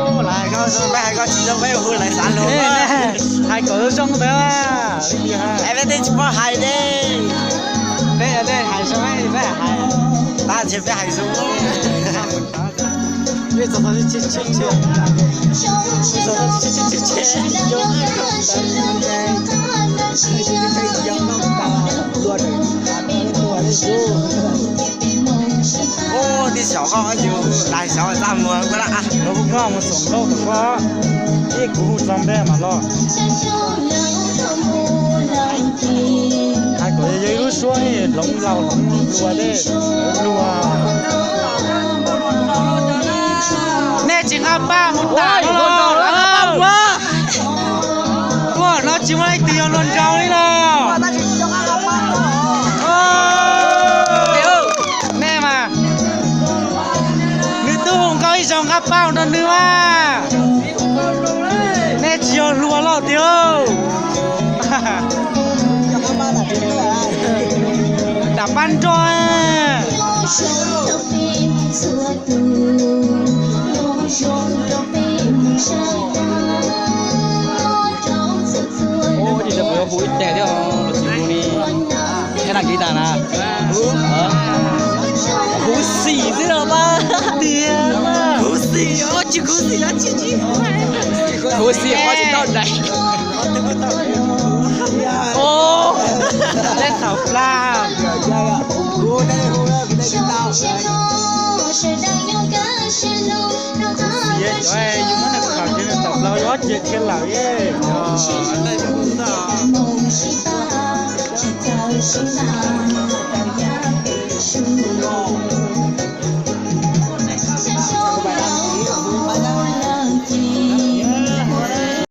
Lawv hais koj zoo, peb hais koj tsis zoo, peb hu lawv xav luag. Hais kom zoo zoo ntawd. Peb tej tsis paub hais ne. Peb tej hais zoo, peb hais. Tab sis peb hais zoo. Ub, tij xyov koj yus lais xyov txaj muag koj na. Kuv hu koj mus xoom lauj tom koj, ib kuv hu txog npe mas los. Hais kom yog ib lub suab hloov laus hloov luag tej luag. Nej tsis nqa paj mus tas no los? Tuaj no tsis muaj leej twg yog luag nraug li los. Nej mas, nws twb hu nkauj ib zaug nqa paj rau nws mas. Nej tsis yog hluas los tiag. Dam pab nroj. Ua cas puas yuav hu ib teg thiab, tsis hu li. Khev na kiv tas na. Khuv xim xwb los mas. Tiag. Khuv xim, tsis khuv xim los tsis, khuv xim qhov tsis tau dais. Ub, lej thaum plag. Yus muab nws tham ces nws tawm plaws yuav ob ce thiab lawm.